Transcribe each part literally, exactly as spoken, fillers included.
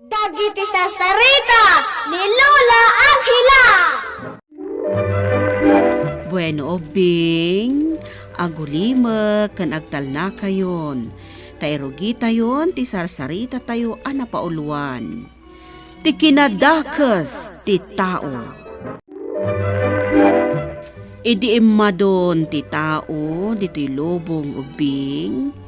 Dagiti sarsarita ni Lola Angela. Bueno, ubbing, agulimek ken agtalnakayon, ta irugitayon ti sarsaritatayo a napauluan, ti kinadakes ti tao. Idi immadun ti tao ditoy lubong ubbing,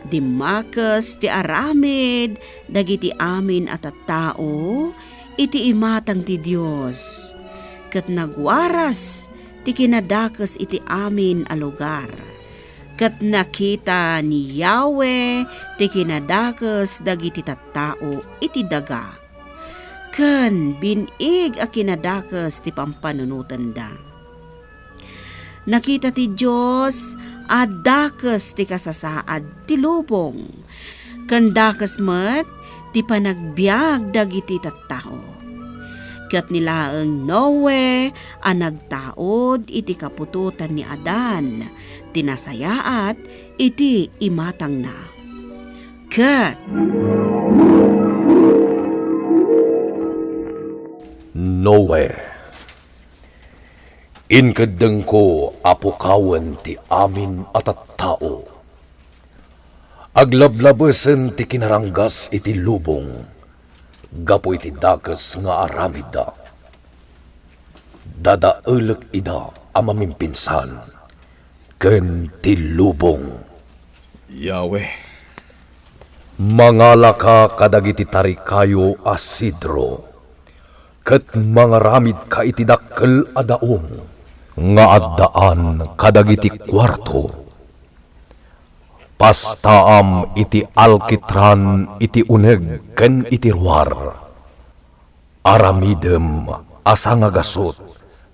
dimmakes ti aramid dagiti amin a tattao iti imatang ti Dios, ket nagwaras ti kinadakes iti amin a lugar. Ket nakita ni Yahweh ti kinadakes dagiti tattao iti daga, ken bin-ig a kinadakes ti pampanunotenda. Nakita ti Dios a dakes ti kasasaad ti lubong, ken dakes met ti panagbiag dagiti tattao. Ket ni laeng Noe a nagtaud iti kaputotan ni Adan ti nasayaat iti imatangna. Ket Noe, inkeddengko a pukawen ti amin a tattao. Aglablabesen ti kinaranggas iti lubong gapu iti dakes nga aramidda. Dadaelek ida a mamimpinsan ken ti lubong. Yahweh, mangalaka kadagiti tarikayo a sidro, ket mangaramidka iti dakkel a daong nga addaan kadagiti kuarto. Pastaam iti alkitran iti uneg ken iti ruar. Aramidem a sangagasut,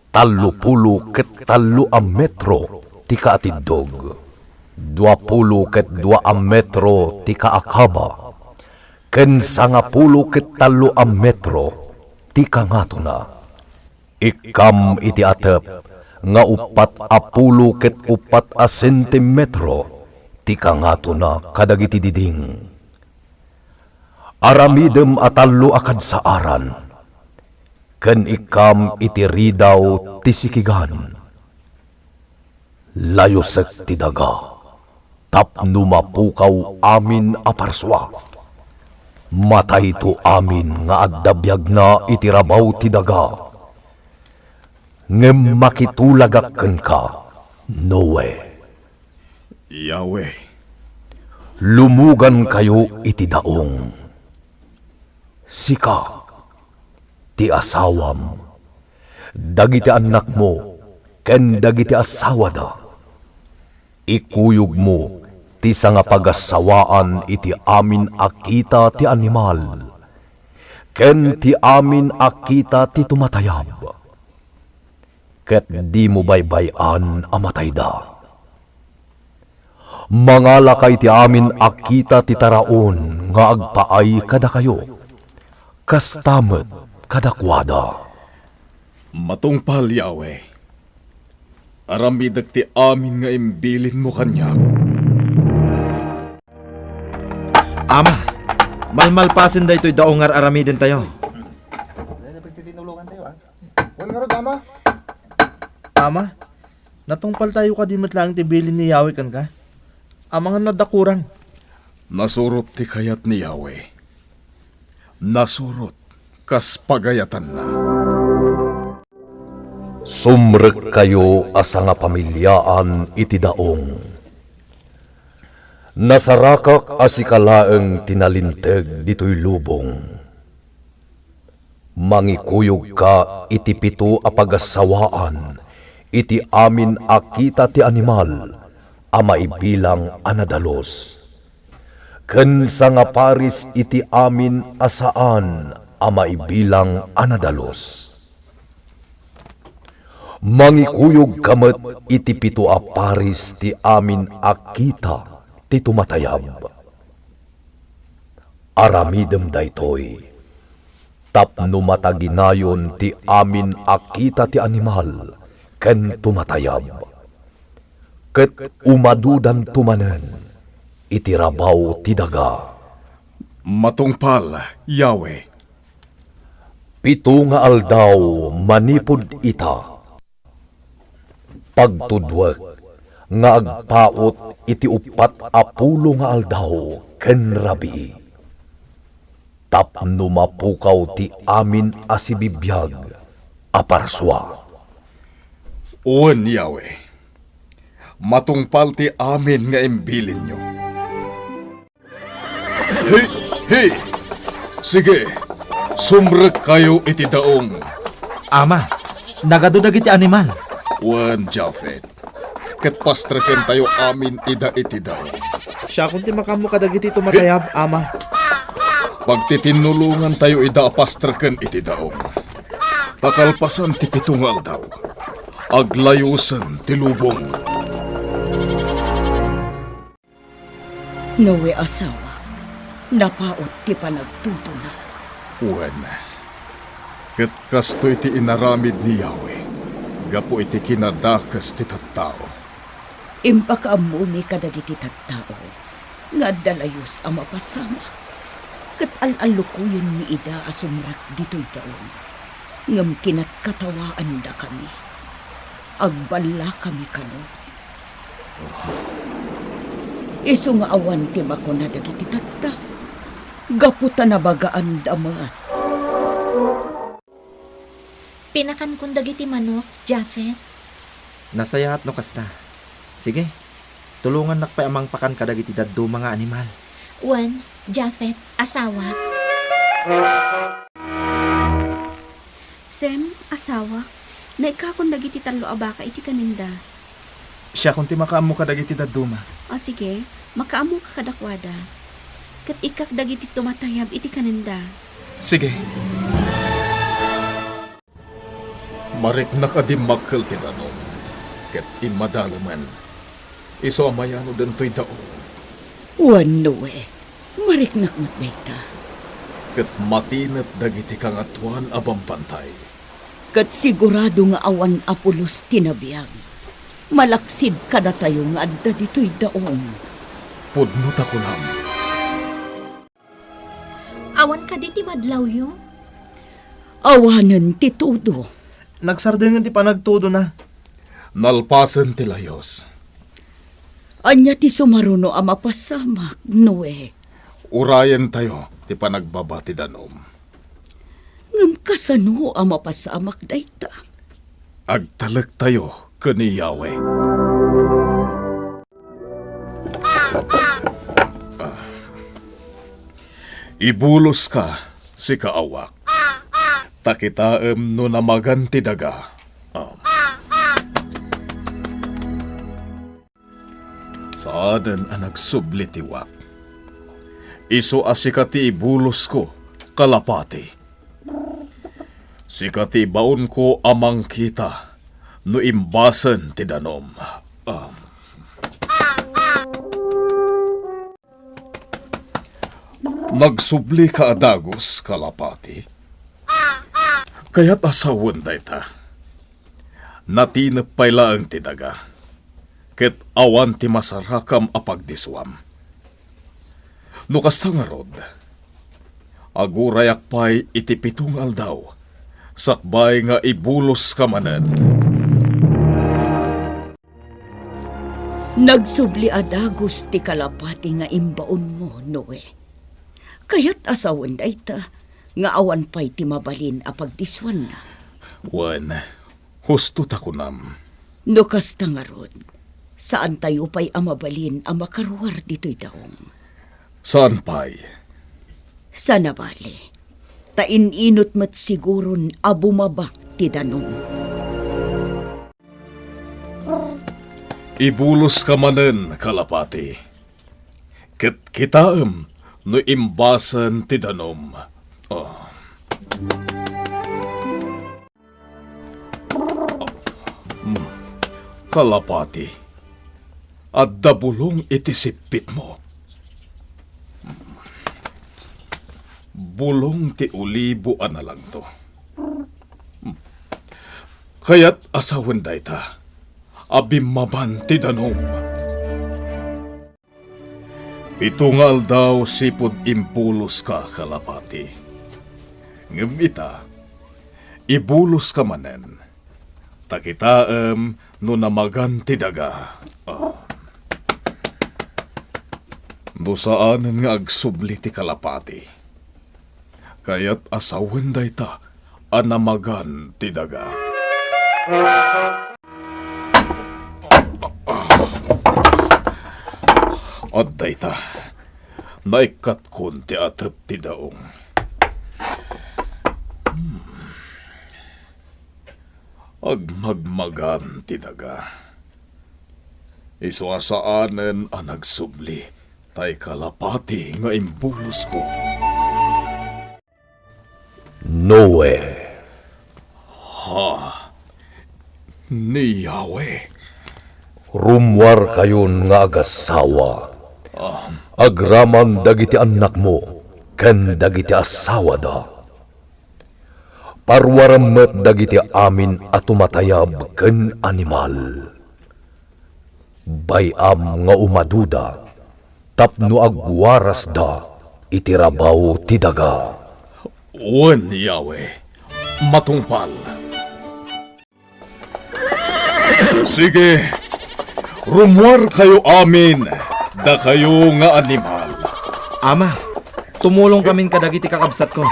tallo pulo ket tallo a metro ti kaatiddog, dua pulo ket dua a metro ti kaakaba, ken sangapulo ket tallo a metro ti kangatona. Ikkam iti atep nga uppat a pulo ket uppat a sentimetro ti kangatona kadagiti diding. Aramidem a tallo a kadsaaran, ken ikkam iti ridaw ti sikigan. Layusek ti daga, tapno mapukaw amin a parsua. Matayto amin nga adda biagna iti rabaw ti daga. Ngem makitulagak kenka, Noe. Yahweh, lumugankayo iti daong. Sika, ti asawam, dagiti annakmo, ken dagiti asawada. Ikuyogmo ti sangapagassawaan iti amin a kita ti animal, ken ti amin a kita ti tumatayab. Ket dimo baybay-an a matayda. Mangalaka iti amin a kita ti taraon nga agpaay kadakayo, kasta met kadakuada. Matungpal, Yahweh. Aramidek ti amin nga imbilinmo kaniak. Ama, malmalpasen daytoy daong nga ar-aramidentayo. Wen ngarud, Ama? Ama, natungpaltayo kadi met laeng ti bilin ni Yahweh kenka? Amangan no adda kurang. Nasurot ti kayat ni Yahweh. Nasurot kas pagayatanna. Sumrekkayo a sangapamiliaan iti daong. Nasarakak a sika laeng ti nalinteg ditoy lubong. Mangikuyogka iti pito a pagassawaan iti amin a kita ti animal a maibilang a nadalus, ken sangaparis iti amin a saan a maibilang a nadalus. Mangikuyogka met iti pito a paris ti amin a kita ti tumatayab. Aramidem daytoy tapno mataginayon ti amin a kita ti animal ken tumatayab, ket umadudanto manen iti rabaw ti daga. Matungpal, Yahweh, Pito nga aldaw manipud ita, pagtudwek nga agpaut iti uppat a pulo nga aldaw ken rabii, tapno mapukaw ti amin a sibibiag a parsua. Wen, Yahweh, matungpal ti amin nga imbilinyo. Hi, hi! Sige, sumrekkayo iti daong. Ama, nagadu dagiti animal. Wen, Japhet, ket pastrekentayo amin ida iti daong. Siakon ti makaammo kadagiti tumatayab, Ama. Pagtitinnulongantayo ida a pastreken iti daong. Ta kalpasan ti pito nga aldaw, aglayosen ti lubong. Noe, asawak, napaut ti panagtudona. Wen, ket kastoy ti inaramid ni Yahweh gapu iti kinadakes ti tattao. Impakaammomi kadagiti tattao nga adda layus a mapasamak, ket al-allukoyenmi ida a sumrek ditoy daong, ngem kinatkatawaandakami. Agballakami kano. Isu nga awan ti makuna dagiti tattao, gapu ta nabagaanda met. Pinakankon dagiti manok, Japhet. Nasayaat no kasta. Sige, tulongannak pay a mangpakan kadagiti dadduma nga animal. Wen, Japhet, asawa. Sem, asawa, naikakon dagiti tallo a baka iti kanenda. Siakon ti makaammo kadagiti dadduma. O sige, makaammoka kadakuada. Ket ikkak dagiti tumatayab iti kanenda. Sige. Mariknak a dimmakkel ti danum, ket immadalemen. Isu a mayano dentoy daong. Wen, Noe, mariknak met dayta. Ket matinep dagiti kangatoan a bambantay. Ket sigurado nga awan a pulos ti nabiag. Malaksid kadatayo nga adda ditoy daong. Pudno ta kunam. Awan kadi ti madlawyo? Awanen ti tudo. Nagsardengen ti panagtudona. Nalpasen ti layus. Ania ti sumaruno a mapasamak, Noe? Urayentayo ti panagbaba ti danum. Ngem kasano a mapasamak dayta? Agtalektayo ken ni Yahweh. Ah. Ibuloska, sika awak, ta kitaem no namagan ti daga. Ah. Saanen a nagsubli ti wak. Isu a sika ti ibulosko, kalapati. Sika ti ibaonko a mangkita no imbasen ti danum. Ah. Nagsublika a dagus, kalapati? Kayat a sawen dayta. Natinep pay laeng ti daga, ket awan ti masarakam a pagdisuam. No kasta ngarud, agurayak pay iti pito nga aldaw, sakbay nga ibuloska manen. Nagsubli a dagus ti kalapati nga imbaonmo, Noe. Kayat a sawen dayta, nga awan pay ti mabalin a pagdisuanna. Wen, husto ta kunam. No kasta ngarud, saantayo pay a mabalin a makaruar ditoy daong. Saan pay? Sanabali, ta in-inut met siguron a bumaba ti danum. Ibuloska manen, kalapati, ket kitaem no imbasen ti danum. Ah. Hmm. Kalapati, adda bulong iti sippitmo. Bulong ti olibo a nalangto. Kayat a sawen dayta a bimmaban ti danum. Pito nga aldaw sipud impuloska, kalapati. Ngem ita, Ibuloska manen, ta kitaem no namagan ti daga. Ah. No saanen nga agsubli ti kalapati, kayat a sawen dayta a namagan ti daga. Adda ita, naikkatkon ti atep ti daong. Hmm. Agmagmagan ti daga. Isu a saanen a nagsubli, tay kalapati nga imbulosko. Noe. Ha? Ni Yahweh. Rummuarkayon nga agassawa. Ah. Agraman dagiti annakmo ken dagiti assawada. Paruarem met dagiti amin a tumatayab ken animal. Bay-am nga umaduda tapno agwarasda iti rabaw ti daga. Wen, Yahweh, matungpal. Sige, rummuarkayo amin, dakayo nga animal. Ama, tumulongkamin kadagiti kakabsatko.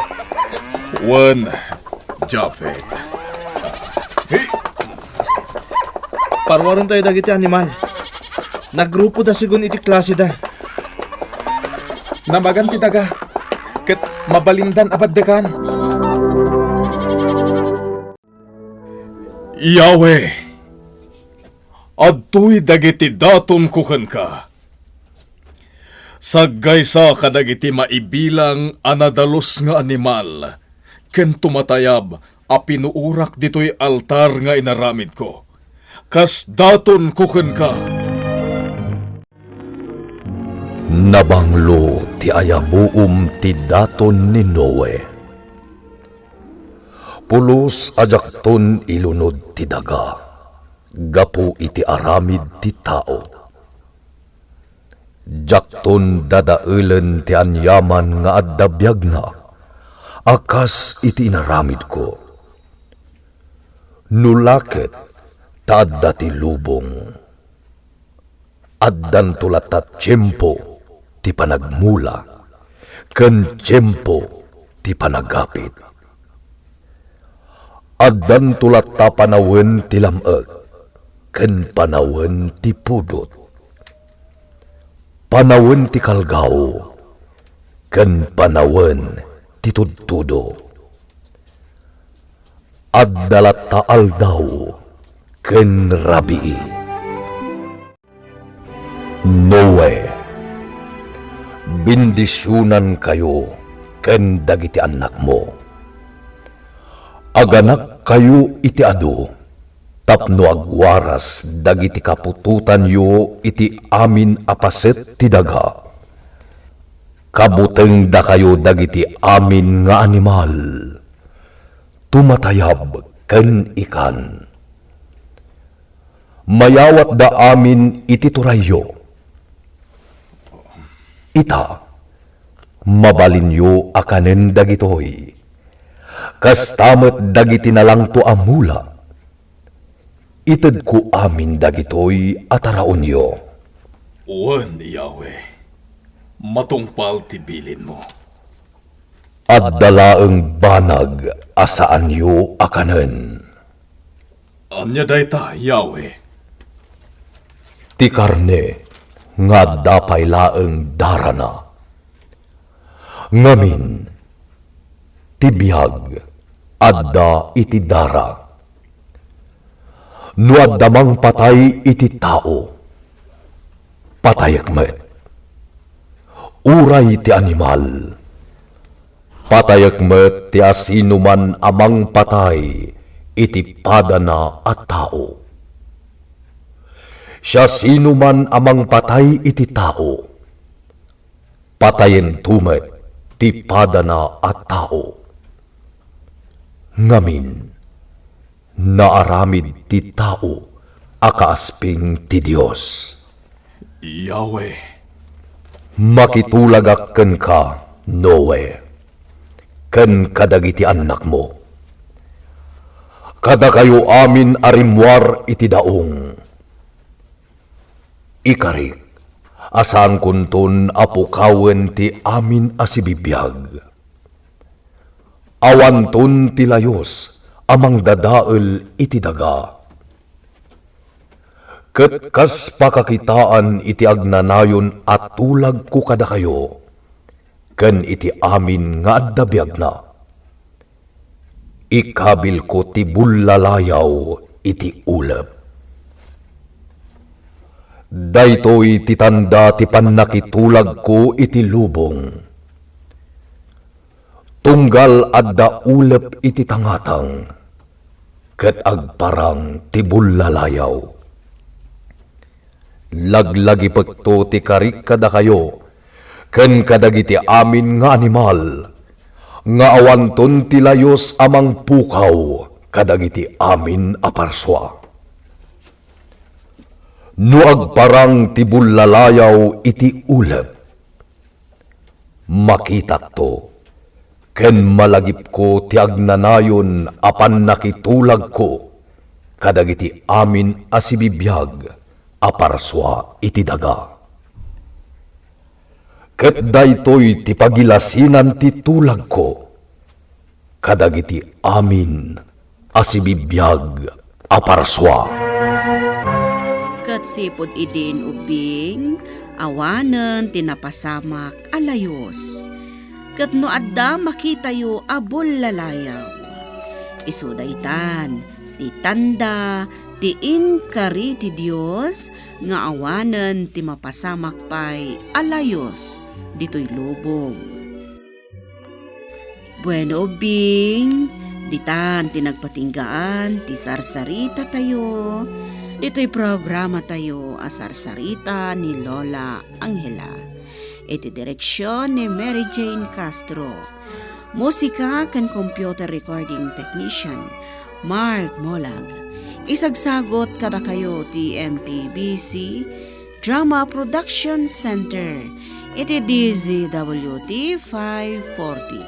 Wen, Japhet. Hey! Paruarentayo dagiti animal. Nagrupoda segun iti klaseda. Namagan ti daga, ket mabalindan a baddekan. Yahweh, adtoy dagiti datonko kenka. Saggaysa kadagiti maibilang a nadalus nga animal ken tumatayab a pinuorak ditoy altar nga inaramidko. Kas datonko kenka. Nabanglo ti ayamuom ti daton ni Noe. Pulos a diakton ilunod ti daga gapu iti aramid ti tao. Diakton dadaelen ti aniaman nga adda biagna a kas iti inaramidko. No la ket ta adda ti lubong. Addanto latta tiempo ti panagmula ken tiempo ti panagapit. Addanto latta panawen ti lam-ek ken panawen ti pudot, panawen ti kalgao ken panawen ti tudtudo. Adda latta aldaw ken rabii. Noe, bendisionankayo ken dagiti annakmo. Aganakkayo iti adu tapno agwaras dagiti kaputotanyo iti amin a paset ti daga. Kabutengdakayo dagiti amin nga animal, tumatayab ken ikan. Mayawatda amin iti turayyo. Ita, mabalinyo a kanen dagitoy. Kasta met dagiti nalangto a mula. Itedko amin dagitoy a taraonyo. Wen, Yahweh, matungpal ti bilinmo. Adda laeng banag a saanyo a kanen. Ania dayta, Yahweh? Ti karne nga adda pay laeng darana. Ngamin, ti biag adda iti dara. No adda mangpatay iti tao, patayek met. Uray ti animal, patayek met ti asinoman a mangpatay iti padana a tao. Siasinoman a mangpatay iti tao, patayento met ti padana a tao. Ngamin, naaramid ti tao a kaasping ti Dios. Yahweh. Makitulagak kenka, Noe, ken kadagiti annakmo. Kadakayo amin a rimmuar iti daong. Ikarik, a saankonton a pukawen ti amin a sibibiag. Awanton ti layus a mangdadael iti daga. Ket kas pakakitaan iti agnanayon a tulagko kadakayo, ken iti amin nga adda biagna, ikabilko ti bullalayaw iti ulep. Daytoy ti tanda ti pannakitulagko iti lubong. Tunggal adda ulep iti tangatang, ket agparang ti bullalayaw. Laglagipekto ti karik kadakayo ken kadagiti amin nga animal, nga awanton ti layus a mangpukaw kadagiti amin a parsua. No agparang ti bullalayaw iti ulep, makitakto ken malagipko ti agnanayon a pannakitulagko kadagiti amin a sibibiag a parsua iti daga. Ket daytoy ti pagilasinan ti tulagko kadagiti amin a sibibiag a parsua. Ket sipud idin ubbing, awanen ti napasamak a layus. Ket no adda makitayo a bullalayaw, isu daytan ti tanda ti inkari ti Dios nga awanen ti mapasamak pay a layus ditoy lubong. Bueno, ubbing, ditan ti nagpatinggaan ti sarsarita tayo, ditoy programa tayo a Sarsarita ni Lola Angela. Iti direksyon ni Mary Jane Castro. Musika ken computer recording technician, Mark Molag. Isagsagot kadakayo ti M P B C Drama Production Center iti D Z W T five forty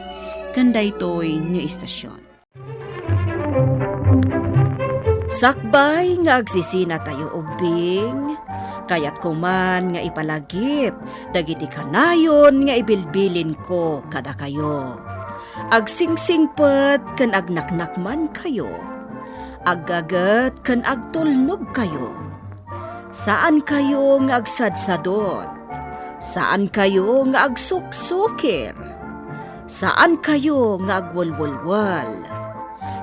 ken daytoy nga istasyon. Sakbay nga agsisina tayo ubbing, kayatko man nga ipalagip dagiti kanayon nga ibilbilinko kadakayo. Agsingsingpet ken agnaknakmankayo. Aggaget ken agtulnogkayo. Saankayo nga agsadsadot. Saankayo nga agsuksukir. Saankayo nga agwelwelwel.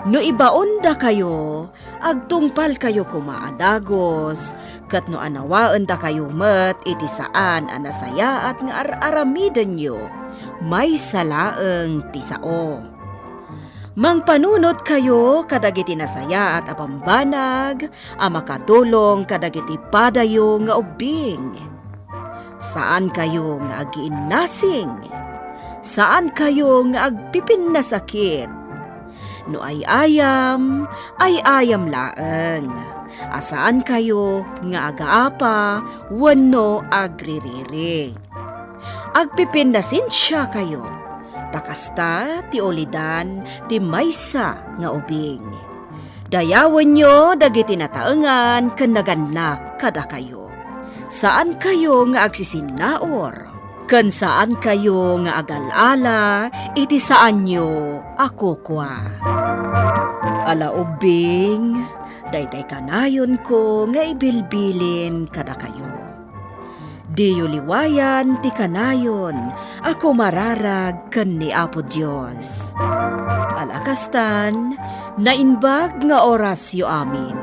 No ibaondakayo, agtungpalkayo koma a dagus, ket no anawaendakayo met iti saan a nasayaat nga ar-aramidenyo, maysa laeng ti sao. Mangpanunotkayo kadagiti nasayaat a bambanag a makatulong kadagiti padayo nga ubbing. Saankayo nga agiinnasing. Saankayo nga agpipinnasakit. No ay-ayam, ay-ayam laeng. A saankayo nga agaapa wenno agririri. Agpipinnasensiakayo, ta kasta ti ulidan ti maysa nga ubing. Dayawenyo dagiti nataengan ken nagannak kadakayo. Saankayo nga agsisinnaur, ken saankayo nga agal-ala iti saanyo a kukua. Ala ubbing, daytay kanayonko nga ibilbilin kadakayo. Diyo liwayan ti kanayon a kumararag ken ni Apo Dios. Ala kastan, naimbag nga orasyo amin.